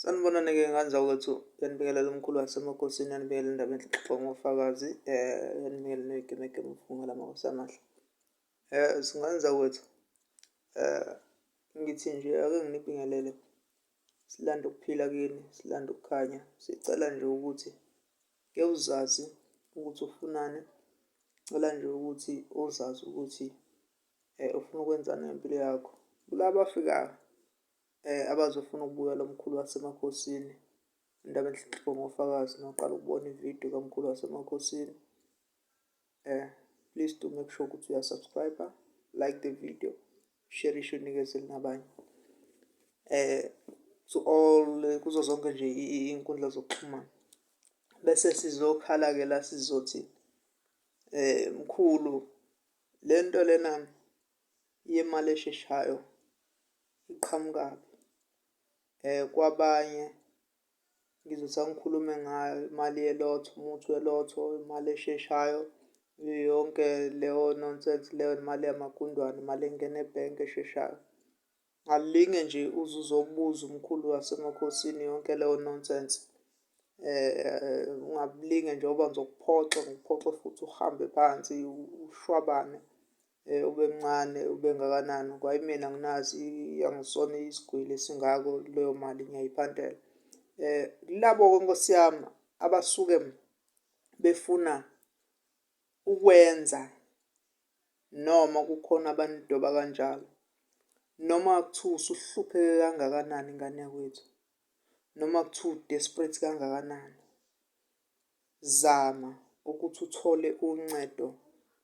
Sanibonani-ke ngane zakwethu, yanibingelela umkhulu wasemakhosini, yanibingelela indaba enhle exoxwa ngofakazi, yanibingelela ney'gemegeme ukufungela amakhosi amahle. Zingane zakwethu, ngithi nje ake nginibingelele, silande ukuphila kini, silande ukukhanya. Sicela nje ukuthi ke uzazi ukuthi ufunani, cela nje ukuthi uzazi ukuthi ufuna ukwenzani ngempilo yakho. Kulaba abafikayo abazofuna ukubukela umkhulu wasemakhosini, indaba enhle exoxwa ngofakazi, noqala ukubona ividiyo kamkhulu wasemakhosini, please do make sure ukuthi uya-subscribe, like the video, share isho, unikezele nabanye to all, kuzo zonke nje iy'nkundla zokuxhumana. Bese sizokhala-ke la, sizothi mkhulu, lento lena yemali esheshayo iqhamukaphi? Kwabanye ngizothi angikhulume ngayo imali yelotho, umuthi welotho, imali esheshayo, yonke leyo nonsense leyo, imali yamagundwane, imali engena ebhenki esheshayo. Alinge nje uze uzobuza umkhulu wasemakhosini yonke leyo nonsense. Ungabulinge nje ngoba ngizokuphoxa, ngikuphoxe futhi uhambe phansi ushwabane, ube mncane ube ngakanani. Kwayimina anginazi, angisona isigwili esingako, leyo mali ngiyayiphantela. Kulabo-ke nkosi yami abasuke befuna ukwenza noma kukhona abanidoba kanjalo, noma kuthiwa usuhlupheke kangakanani ngane yakwethu, noma kuthiwa u-desperate kangakanani, zama ukuthi uthole uncedo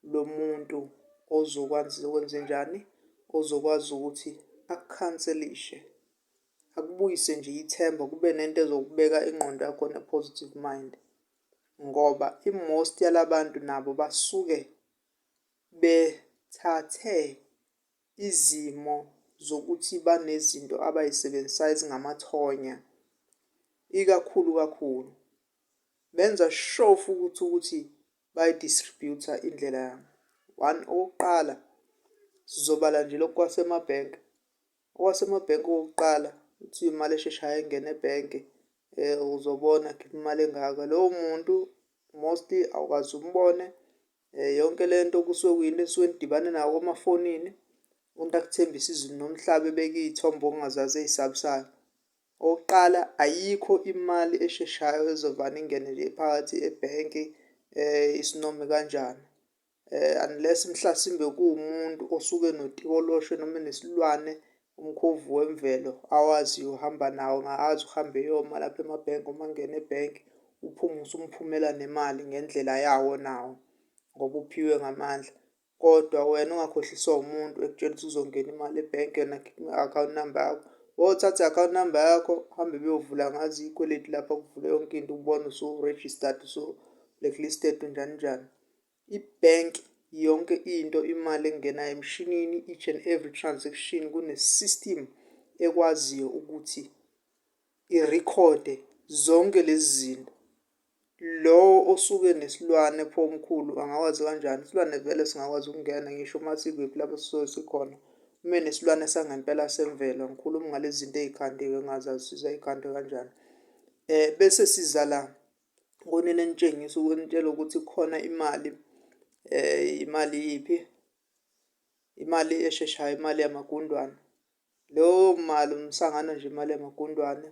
lomuntu ozokwazi ukwenzenjani, ozokwazi ukuthi akukhanselishe, akubuyise nje ithemba, kube nento ezokubeka ingqondo yakho ne-positive mind. Ngoba i-most yalabantu nabo basuke bethathe izimo zokuthi banezinto abay'sebenzisayo ezingamathonya ikakhulu kakhulu. Benza sure futhi ukuthi bayi-distribute-a indlela yabo. One, okokuqala sizobala nje lokhu kwasemabhenki. Okwasemabhenki okokuqala kuthiwa imali esheshayo engena ebhenki, uzobona khipha imali engaka. Lowo muntu mostly awukaze umbone. Yonke lento kusuke kuyinto enisuke nidibane nayo emafonini. Umuntu akuthembise izulu nomhlaba, ebeke iy'thombe ongazazi ey'sabisayo. Okokuqala, ayikho imali esheshayo ezovane ingene nje phakathi ebhenki isinoma ikanjani, unless mhlasimbe kuwumuntu osuke enotikoloshe noma enesilwane, umkhovu wemvelo awaziyo uhamba nawo, angazi uhambe eyoma lapha emabhenki, uma engena ebhenki uphume usumphumela nemali ngendlela yawo nawo ngoba uphiwe ngamandla. Kodwa wena ungakhohliswa umuntu ekutshela ukuthi kuzongena imali ebhenki, yena akhiphe i-account number yakho. Bothatha i-account number yakho uhambe beyovula ngazo iy'kweletu lapha, kuvule yonke into, ubone usu-registered, usu-blacklisted, njani njani. Ibhenki yonke into, imali engenayo emshinini, each and every transaction kune-system ekwaziyo ukuthi irikhode zonke lezi zinto. Lowo osuke nesilwane pho omkhulu angakwazi kanjani? Isilwane vele singakwazi ukungena ngisho uma sikephi lapho sisuke sikhona. Uma nesilwane sangempela semvelo, angikhulumi ngalezi zinto ey'khandiwe engingazazi ukuthi zayikhandwe kanjani. Bese siza la konina enitshengisa, ukunitshela ukuthi kukhona imali, imali yiphi? Imali esheshayo, imali yamagundwane. Leyo mali umsangano nje imali yamagundwane.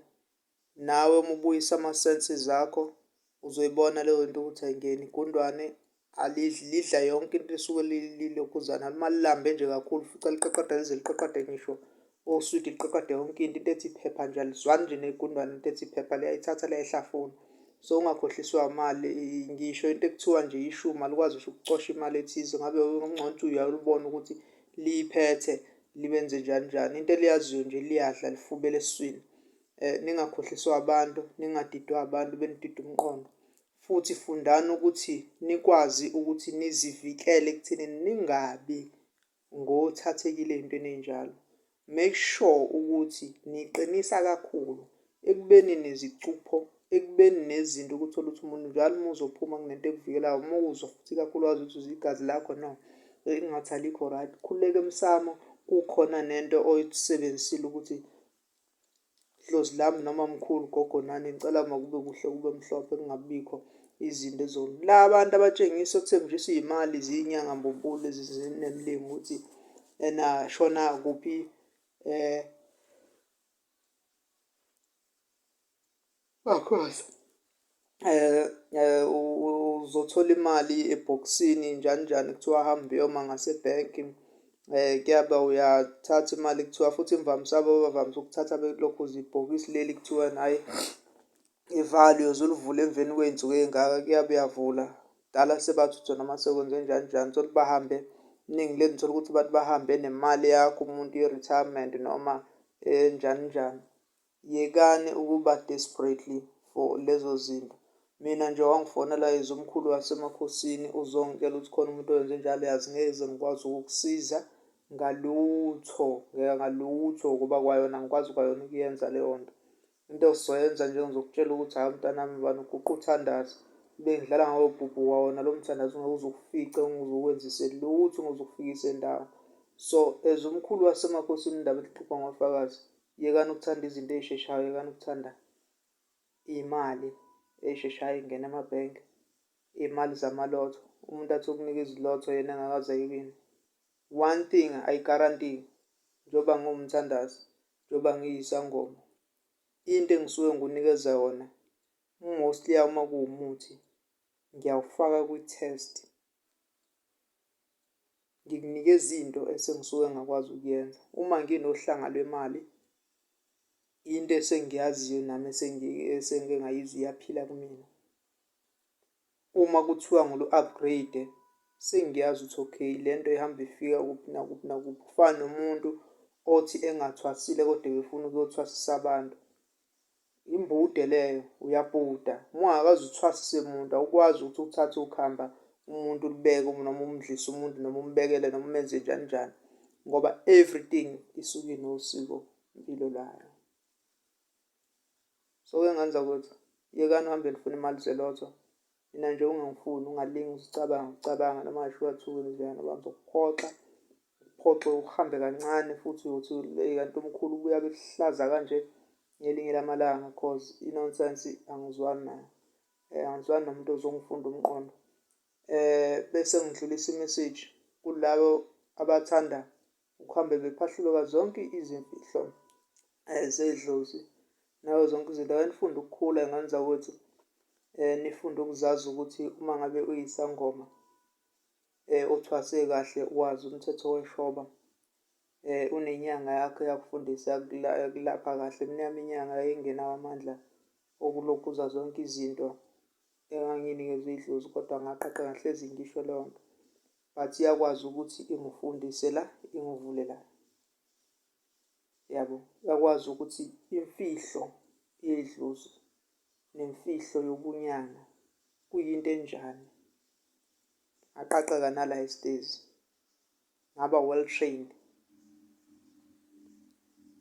Nawe uma ubuyisa ama-senses akho uzoyibona leyo nto ukuthi ayingeni. Igundwane alidli, lidla yonke into esuke lilokhuzana. Uma lilambe nje kakhulu futhi liqaqade lize liqaqade ngisho oswidi, liqaqade yonke into. Into ethi phepha nje alizwani nje negundwane, into ethi phepha liyayithatha liyayihlafuna. So ungakhohliswa imali, ngisho into ekuthiwa nje ishumi alikwazi ngisho ukucosha imali ethize, ngabe kungcono ukuthi uyalubona ukuthi liyiphethe libenze njani njani. Into eliyaziyo nje liyadla lifubele esiswini. Ningakhohliswa abantu, ningadidwa abantu benidida umqondo. Futhi fundani ukuthi nikwazi ukuthi nizivikele ekuthenini ningabi ngothathekile ey'ntweni ey'njalo. Make sure ukuthi niqinisa kakhulu ekubeni nezicupho, ekubeni nezinto ukuthi uthole ukuthi umuntu njalo uma uzophuma kunento ekuvikelayo. Uma uzwa futhi ikakhulukazi ukuthi igazi lakho no engathi alikho right, khululeka emsamo kukhona nento oyisebenzisile ukuthi. Dlozi lami noma mkhulu, gogo nani, ngicela makube kuhle kube mhlophe kungabikho izinto ezona. La bantu abatshengisa okuthenjiswa iy'mali ziyinyanga mbumbulu ezinemlingo ukuthi ena shona kuphi Bakhoza uzothola imali ebhokisini njani njani, kuthiwa hamba uyoma ngasebhenki. Kuyaba uyathatha imali kuthiwa futhi imvamisa bavamise ukuthatha belokhuza ibhokisi leli kuthiwa hhayi ivale uyoze ulivule emveni kwey'nsuku ey'ngaka. Kuyabe uyavula kudala sebathutha noma sekwenzenjani njani, uthole ukuthi bahambe iningi lenu uthole ukuthi abantu bahambe nemali yakho umuntu ye-retirement noma enjani njani. Yekani ukuba desperately for lezo zinto. Mina nje wangifonela as umkhulu wasemakhosini uzongitshela ukuthi khona umuntu owenze njalo, yazi ngeke ngikwazi ukukusiza ngalutho, ngalutho ngoba kwayona angikwazi kwayona ukuyenza leyo nto. Into esizoyenza nje ngizokutshela ukuthi hhayi mntanami bani uguqe uthandaze, bengidlala ngawe bhubhu kwawona lo mthandazo ungeke uze ukufice, ungeke uze ukwenzise lutho, ungeke uze ukufikise ndawo. So as umkhulu wasemakhosini indaba exoxwa ngofakazi, Yekani ukuthanda izinto ey'sheshayo, yekani ukuthanda iy'mali ey'sheshayo ey'ngena emabhenki, iy'mali zamalotho. Umuntu athi ukunikeza ilotho yena engakaze ayiwine. One thing I guarantee, njengoba ngiwumthandazi, njengoba ngiyisangoma, into engisuke ngikunikeza yona mostly yawo uma kuwumuthi ngiyawufaka kwi-test. Ngikunikeza into esengisuke ngakwazi ukuyenza. Uma nginohlanga lwemali, into esengiyaziyo nami esengike ngayizwa iyaphila kumina. Uma kuthiwa ngilu-upgrade sengiyazi ukuthi okay le nto ihamba ifika kuphi nakuphi nakuphi. Kufana nomuntu othi engathwasile kodwa ebefuna ukuyothwasisa abantu. Imbude leyo, uyabhuda. Uma ungakaze uthwasise muntu awukwazi ukuthi uthathe ukhamba umuntu ulibeke noma umdlise umuntu noma umbekele noma umenze njani njani ngoba everything isuke inosiko mpilo layo. So ke ngenza ukuthi yekani uhambe nifuna imali zelotho. Mina nje ungangifuni ungalingi uzicabange ucabanga noma ngasho wathuka njani ngoba ngizokuphoxa uphoxe uhambe kancane futhi uyothi eyi kanti umkhulu ubuya bekuhlaza kanje ngelinye lamalanga cause i-nonsense angizwani nayo. Angizwani nomuntu ozongifunda umqondo. Bese ngidlulisa i-message kulabo abathanda ukuhambe bephahluluka zonke izimfihlo zedlozi nazo zonke izinto. Ake nifunde ukukhula ngane zakwethu, nifunde ukuzazi ukuthi uma ngabe uyisangoma othwase kahle wazi umthetho weshoba, unenyanga yakho eyakufundisa yakulapha kahle. Mina eyami inyanga yayingenawo amandla okulokhuza zonke izinto engangiyinikezwe idlozi kodwa ngaqaqa ngahlezi ngisho leyo nto. But iyakwazi ukuthi ingifundise la, ingivule la. Yabo, iyakwazi ukuthi imfihlo yedlozi nemfihlo yobunyanga kuyinto enjani. Ngaqaqeka nala esitezi, ngaba well trained,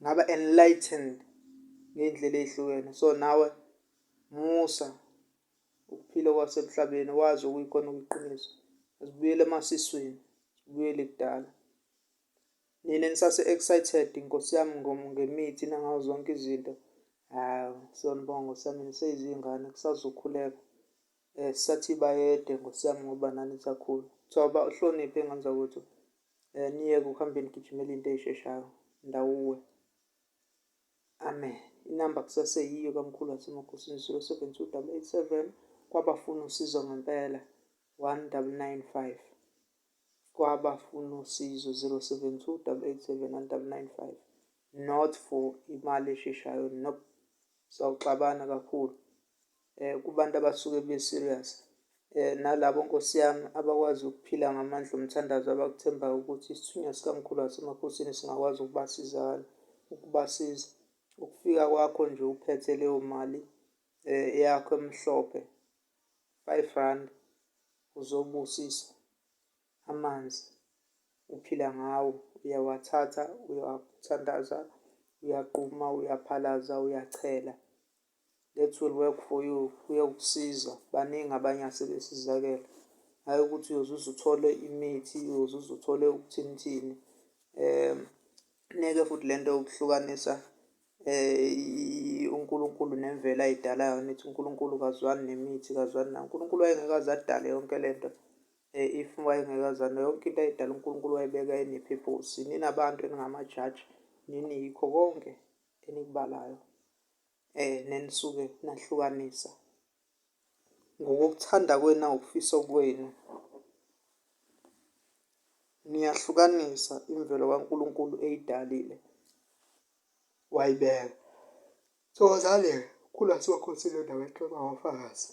ngaba enlightened ngey'ndlela ey'hlukene. So nawe musa ukuphila okwasemhlabeni wazi okuyikhona okuyiqiniso. Asibuyele emasisweni, sibuyele kudala. Nina nisase excited nkosi yami ngemithi nangazo zonke izinto. Hawu, siyonibonga nkosi yami niseyizingane kusazokhuleka. Sisathi bayede nkosi yami ngoba nani nisakhula. Thoba uhloniphe ingane zakwethu. Niyeke ukuhambe nigijimela into ey'sheshayo. Ndawuwe. Amen. Inamba kusaseyiyo kamkhulu wasemakhosini 072 887 kwabafuna usizo ngempela 1995 kwabafuna usizo 072 887 1995 not for imali esheshayo nope sawuxabana kakhulu kubantu abasuke be-serious nalabo nkosi yami abakwazi ukuphila ngamandla omthandazo abakuthembayo ukuthi isithunywa sikamkhulu wasemakhosini singakwazi ukubasiza ukubasiza. Ukufika kwakho nje uphethe leyo mali yakho emhlophe, R5 uzobusiswa amanzi uphila ngawo uyawathatha uyawathandaza uyaquma uyaphalaza uyachela. That will work for you, kuyokusiza. Baningi abanye asebesizakele. Hhayi ukuthi uyoze uze uthole imithi, uyoze uze uthole ukuthini thini. Niyeke futhi le nto yokuhlukanisa uNkulunkulu nemvelo ayidalayo nithi uNkulunkulu kazwani nemithi kazwani na uNkulunkulu wayengeke aze adale yonke lento if wayengeke azane yonke into ayidala uNkulunkulu wayibeka ene-purpose. Nina bantu eningamajaji nini yikho konke enikubalayo nenisuke nahlukanisa ngokokuthanda kwenu nangokufisa kwenu. Niyahlukanisa imvelo kaNkulunkulu eyidalile wayibeka. Thokozani-ke khula sibakhosini endaweni exoxa ngofakazi.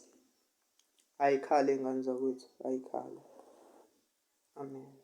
Ayikhale ngane zakwethu, ayikhale. Amen.